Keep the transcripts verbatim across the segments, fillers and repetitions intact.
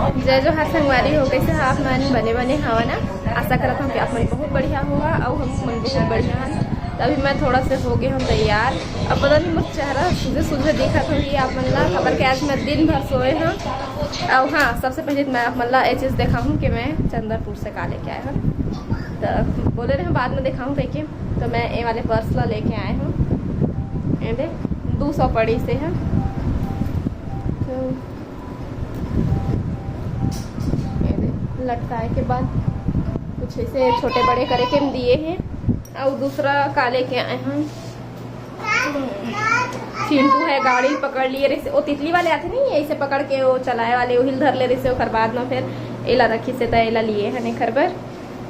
जय जोहार संगवारी हो, कैसे हो आप मन? बने बने हवा ना? आशा करत हूँ कि आप मन बहुत बढ़िया होगा, अउ हम मन बहुत बढ़िया हन। त अभी मैं थोड़ा से हो गए हूँ तैयार। अब पता नहीं मोर चेहरा सुझे सुझे दिखत होही आप मन ला, काबर के आज मैं दिन भर सोए हूँ। अउ हाँ, सबसे पहले मैं आप मन ला ये चीज़ दिखाहूँ कि मैं चंदरपुर से का लेके आए हूँ। तो बोले रहे बाद में दिखाऊँ कह के, तो मैं ये वाले पर्स ला लेके आए हूँ। ये दे, दो सौ पड़ी से है। तो ये दे, लटकाए के बाद कुछ ऐसे छोटे बड़े करे के दिए हैं। और दूसरा का लेके आए हैं, चिंटू है, गाड़ी पकड़ लिए रहिसे, वो तितली वाले आथे नहीं, ऐसे पकड़ के वो चलाए वाले, वही धर ले रहिसे, ओकर बाद में फिर एला रखिसे, त एला लिए हन एकर बर।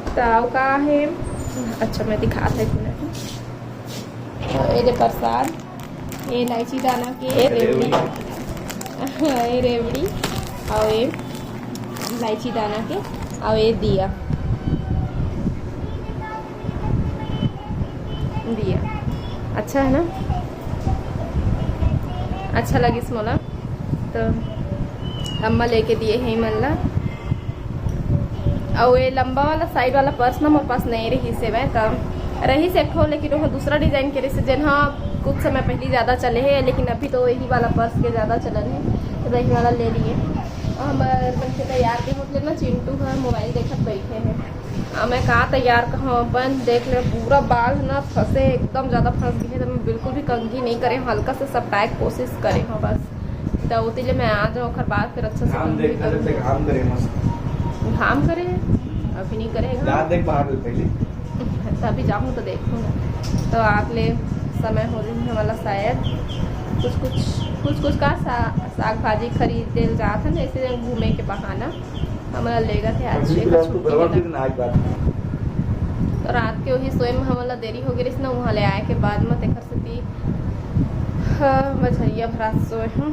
त अउ का है, अच्छा मैं दिखात है एक मिनट। ये दे प्रसाद, ये इलायची दाना के, ये रेवड़ी, ये रेवड़ी, और ये इलायची दाना के, और ये दिया, दिया। अच्छा है ना, अच्छा लगिस मोला। तो अम्मा लेके दिए हे मन ला। अउ ये लंबा वाला साइड वाला पर्स ना मोर पास नहीं रहिसे, मैं तो रहिसे एक ठो, लेकिन वो दूसरा डिजाइन के रहिसे, जेन हा कुछ समय पहले ज़्यादा चले हे, लेकिन अभी तो यही वाला पर्स के ज़्यादा चलन है, तो यही वाला ले लिए। हमर मन के तैयार के होत ले ना, चिंटू हा मोबाइल देखत बैठे हैं। आ, मैं का तैयार कहूँ अपन, देख ले, पूरा बाल ना फंसे, एकदम ज़्यादा फंस गए हैं। तो मैं बिल्कुल भी कंघी नहीं करे, हल्का से सटाए के कोशिश करे हूँ बस। तो उतले मैं आ जाऊँ, ओकर बाद फिर अच्छा से काम कंघी देख, करूँ। जब से काम करे मस्त। काम करे, अभी नहीं करेगा। जा देख बाहर पहले। अच्छा, अभी जाऊँ तो देखूँ ना। तो आप ले समय हो रही है वाला शायद। कुछ कुछ, कुछ कुछ का सा-, साग भाजी खरीदे जात है, जैसे घूमे के बहाना। हमला लेगत हे आज अभी एक फिलहाल तो छुट्टी बराबर है। दिन आज बात। तो रात के वही सोए में हमला देरी हो गई ना, वहाँ ले आए के बाद में तेकर सेती, हाँ, मझरिया भरा सोए हूँ।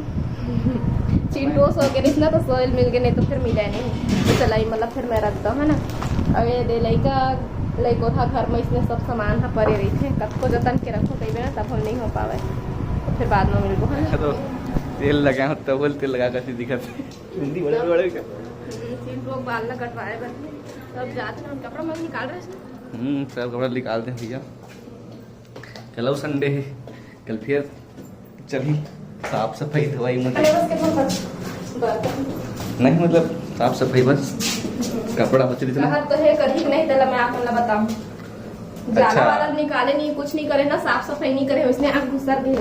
चिंटू सो गए ना, तो सोए मिल गए, नहीं तो फिर मिले नहीं। तो चलाई, मतलब, फिर मैं रखता हूँ, है ना। अब ये दे लइका, लइकोर हा घर में इसने सब सामान हा परे रही थे, कतको जतन के रखो कहीं ना, तब हम नहीं हो पावे, तो फिर बाद में मिलबो, है ना। तो तेल लगा, तब तेल लगा कैसे दिखत है? हिंदी बड़े बड़े क्या? हम्म, तीन लोग बाल ना कटवाए बर। सब जात हन, कपड़ा मन निकाल रहे हैं। हम्म, सब कपड़ा निकाल दे भैया। कल अउ संडे है, कल फिर चली साफ सफाई धोवाई मुझे। अरे बस कितना बस? बस। नहीं, मतलब साफ सफाई बस, कपड़ा बच रही थी ना। कहा तो है, कभी नहीं तला मैं आप मतलब बताऊं। ज्यादा अच्छा। वाला निकाले नहीं, कुछ नहीं करे ना, साफ सफाई नहीं करे, उसने आग घुसर गई।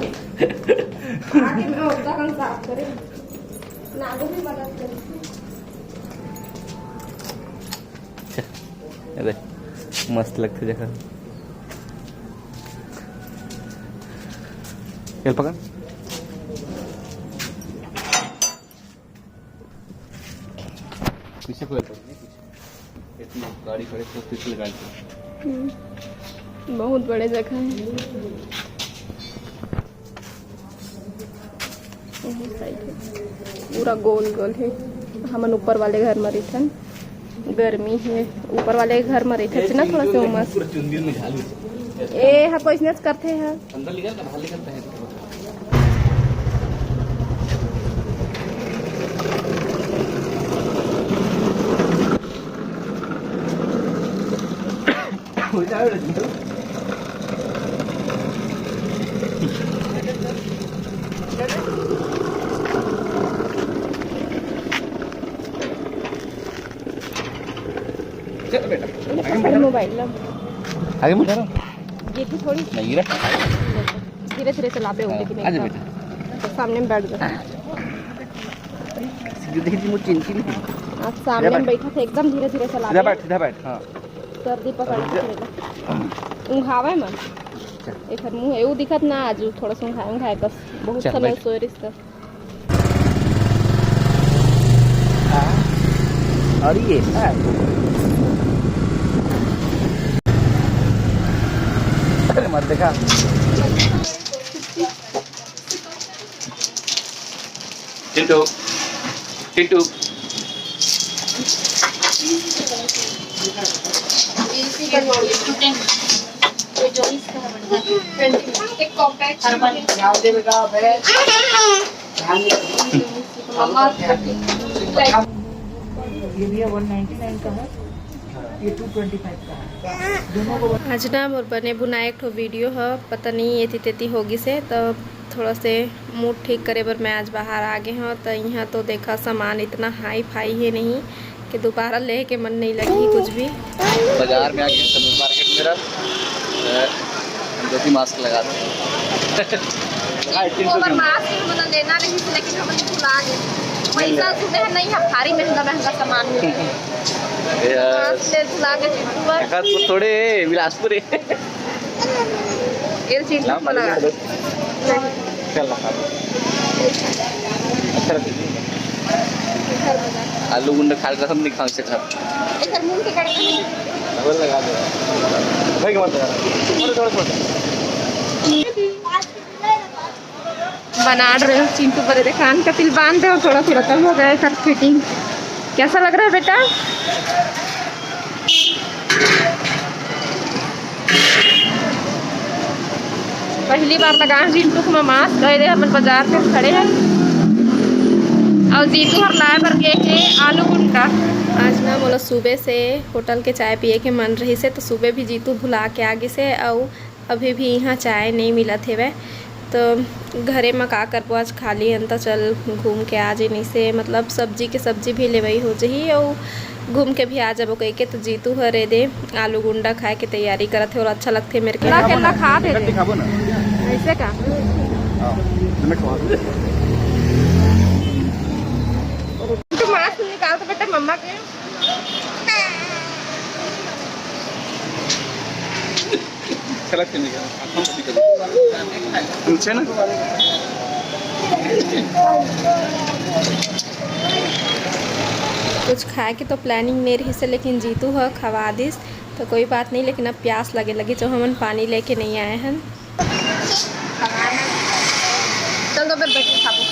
आगे मैं उतना कम साफ करे। नागो भी मदद करी। अरे, मस्त लगथे जगह। चल पकड़। पीछे कोई पकड़ नहीं, पीछे। इतनी गाड़ी खड़े, तो पीछे लगा दो। हम्म, बहुत बड़े जगह है। यही side है, पूरा गोल गोल है। हमन ऊपर वाले घर में रहिथन, गर्मी है, ऊपर वाले घर में रहिथन ना, थोड़ा से उमस। ए हा कोई इसने करथे हा। अंदर निकल ना, बाहर निकल पहन। चल बेटा, आगे बढ़। मोबाइल ला। आगे बढ़। ये तो थोड़ी नहीं गिरा। धीरे धीरे चलाबे, हाँ, उल्टे की नहीं आजा एकदम। बेटा। तो सामने में बैठ जा। सीधे देखी मुझे चिंची नहीं। आप सामने में बैठा थे, एकदम धीरे धीरे चलाबे। सीधा बैठ, सीधा बैठ, हाँ। सर्दी पकड़ के चलेगा। उंघावे मन। चल। एकर मुंह एऊ दिखत ना, आज थोड़ा सा उंघाए, उंघाए कस। बहुत चल, समय बैठ। सोए रिस त। हाँ। और ये, हाँ। अरे मत देखा। चिंटू, चिंटू। एक कॉम्पैक्ट हर्बल। मम्मा। ये भैया वन नाइन्टी नाइन का है, ये टू ट्वेंटी फ़ाइव का है। दोनों को आज ना मोर बने बुनाए एक ठो वीडियो ह, पता नहीं एती तेती हो गिस हे, तो थोड़ा से मूड ठीक करे बर मैं आज बाहर आ गे हव। तो यहाँ तो देखा, सामान इतना हाई फाई हे नहीं कि दोबारा ले के मन नहीं लगी कुछ भी। बाजार में आके सब मार्केट में रह, अ, हम लोग भी मास्क लगा दे। हमर मास्क हमन लेना नहीं थी, लेकिन हमन भुला गए। पैसा सुने हैं नहीं, हम भारी महंगा महंगा सामान लेते हैं। ए, अ, मास्क ले भुला गए चिंटू बा। थोड़े बिलासपुर है। ये चिंटू नाम बा। मालूम है? चल रहा। अच्छा, आलू गुंडा खा के कसम नहीं खा सकता। एकर मुंह के काट के डबल लगा दे। भाई के मत लगा। थोड़ा, थोड़ा, थोड़ा। बना रहे हो चिंटू बरे, कान का तिल बांध रहे हो थोड़ा थोड़ा, तब हो गया सर फिटिंग। कैसा लग रहा है बेटा? पहली बार लगा है चिंटू को मैं मास्क, गए रहे अपन बाजार में खड़े हैं। और जीतू हर लाए बर गे के आलू गुंडा। आज ना मोला सुबह से होटल के चाय पिए के मन रही से, तो सुबह भी जीतू भुला के आ गिस हे, और अभी भी यहाँ चाय नहीं मिलत हेवय। तो घरे म का करबो, आज खाली अंता चल घूम के आ जइनिस हे, मतलब सब्जी के सब्जी भी लेवई हो जही, अउ घूम के भी आ जाबो कहिके। तो जीतू हर एदे आलू गुंडा खाए के तैयारी करत हे, और अच्छा लगथे मेरे के। ला के ला खा दे दे। दिखाबो ना। ऐसे का? हाँ, मैं खवा दे। तू मास्क निकाल तो बेटा मम्मा के। छलक के निकल। पूछे ना। कुछ खाए के तो प्लानिंग नहीं रही से, लेकिन जीतू ह खवा दिस, तो कोई बात नहीं। लेकिन अब प्यास लगे लगी, जो हमन पानी लेके नहीं आए हैं। चल दो, फिर बैठ के खाबो।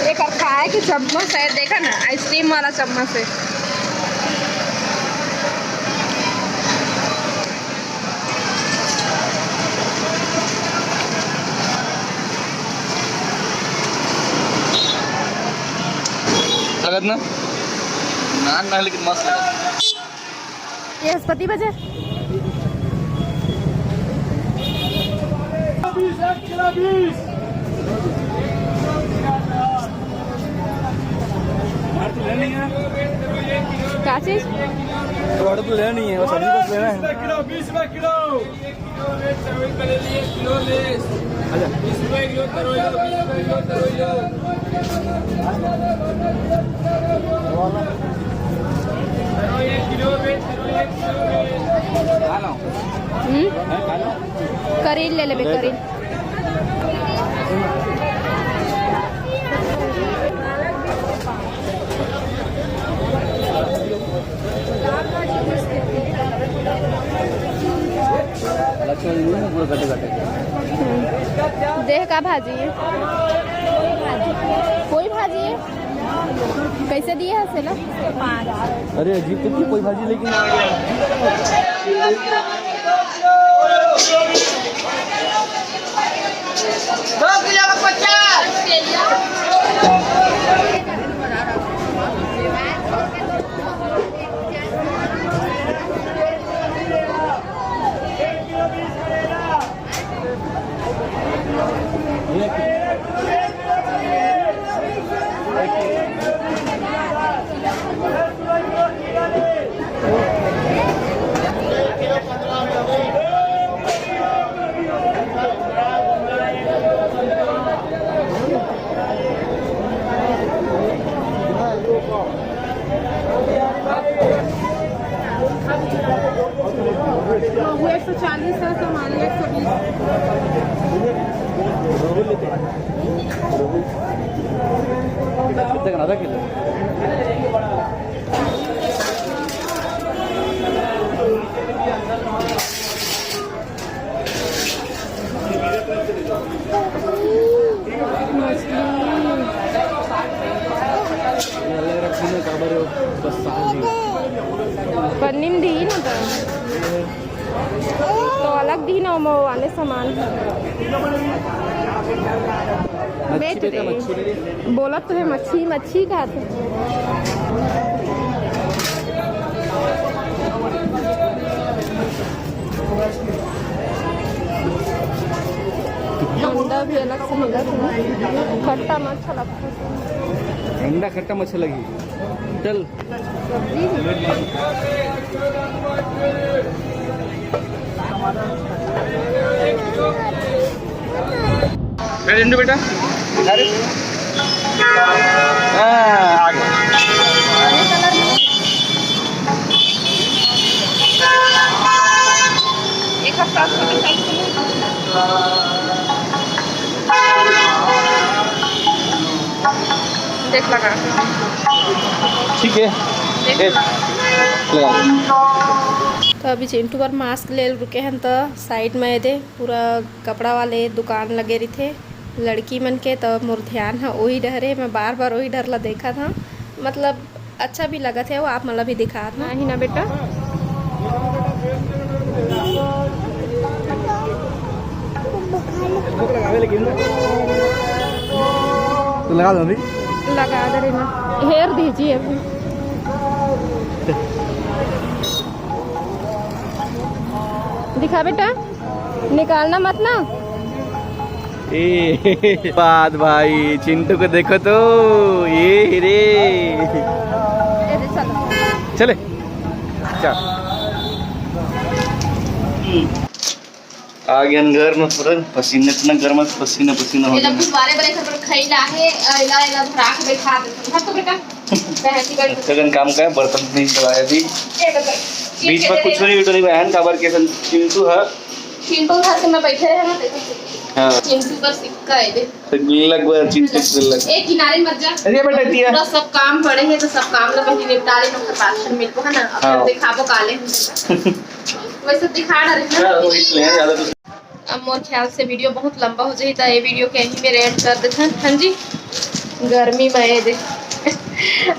एकर खाए के चम्मच है, देखा ना, आइसक्रीम वाला चम्मच है। लगत ना? नान ना, लेकिन मस्त लगत। ये हस्पति बजे। क्या चीज? तो ऑर्डर तो लेना नहीं है, बस अभी बस लेना है। बीस रुपए किलो, बीस रुपए किलो। हम्म? करील ले लेबे, करील। देह का भाजी? कोई भाजी? कैसे दिए है सेला? अरे अजीब, कितनी कोई भाजी लेकिन। दो किलो का पचास। वो एक सौ चालीस है, सामान एक सौ बीस। कितने का, आधा किलो? पन्नी में दी ना तो। तो वाला दिन ओमा आने सामान ह। मच्छी बेच बेटा, रहे। मच्छी। बोलत तो हे, मच्छी, मच्छी खात हे। अंडा भी अलग से मिलत हे। खट्टा मच्छा लगता है। अंडा खट्टा मच्छा लगी। चल। अरे इंदू बेटा, अरे, हाँ, आ गया। एक हफ्ता छोटे साइज के लिए। देख लगा। ठीक है। देख ए, लगा। ले आ। तो अभी चिंटू बर मास्क ले रुके हन, तो साइड में एदे पूरा कपड़ा वाले दुकान लगे रहिथे लड़की मन के, तो मोर ध्यान ह ओही डहरे, मैं बार बार ओही डर ला देखत हव। मतलब अच्छा भी लगत हे, वो आप मन ला भी दिखात हव। नहीं ना बेटा, तो लगा दो अभी। लगा दे रही मैं, हेर दीजिए अभी। दिखा बेटा, निकालना मत ना। ए, बात भाई, चिंटू को देखो तो, ये रे। चले, चल। आ गए घर में, पूरा पसीना, इतना गर्म है, पसीना पसीना हो ये गया। लोग गुब्बारे बड़े घर पर खैला है, अ, इला, इला राख बैठा देते हैं। हट तो बेटा। मैं ऐसी बैठ अतकन काम का है, बर्तन नहीं धोया अभी। ये बेटा, ये बीच में कुछ नहीं, वीडियो नहीं बनाया है, काबर के चिंटू है। चिंटू घर से मैं बैठे रहे ना, देखो। हाँ। चिंटू का सिक्का है, देख। तो गुल्लक बा, चिंटू गुल्लक। एक किनारे मत जा। अरे बेटा, दिया। पूरा सब काम पड़े हैं, तो सब काम ला पहले निपटा ले, ओकर बाद फिर मिलबो, है ना? अब हाँ। फिर दिखाबो काले हम तेला। वैसे दिखा ना रहे हैं। हाँ, वही तो है, ज्यादा कुछ। अब मोर ख्याल से वीडियो बहुत लंबा हो जाही, तो ये वीडियो के यहीं में एंड कर देथन। हाँ जी, गर्मी में ये दे।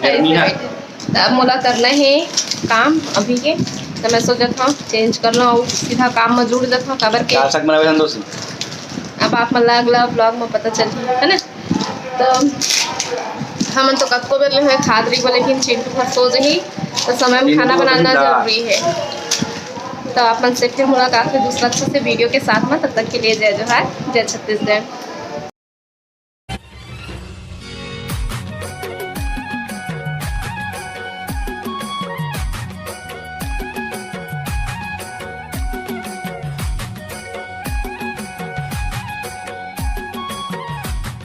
गर्मी है। त अब मोला करना हे काम अभी के, त मैं सोचत हव चेंज कर लव अउ सीधा काम म जुड़ जत हव, काबर के दाल साग बनावे हन दोस्त। अब आप मन ला अगला व्लॉग म पता चलही, है ना? त हमन तो कतको बेर ले होय खात रहिबो, लेकिन चिंटू हर सो जही, त समय म खाना बनाना जरूरी हे। त आप मन से फिर मुलाकात होही दूसरा अच्छा से वीडियो के साथ म, तब तक के लिए जय जोहार, जय छत्तीसगढ़।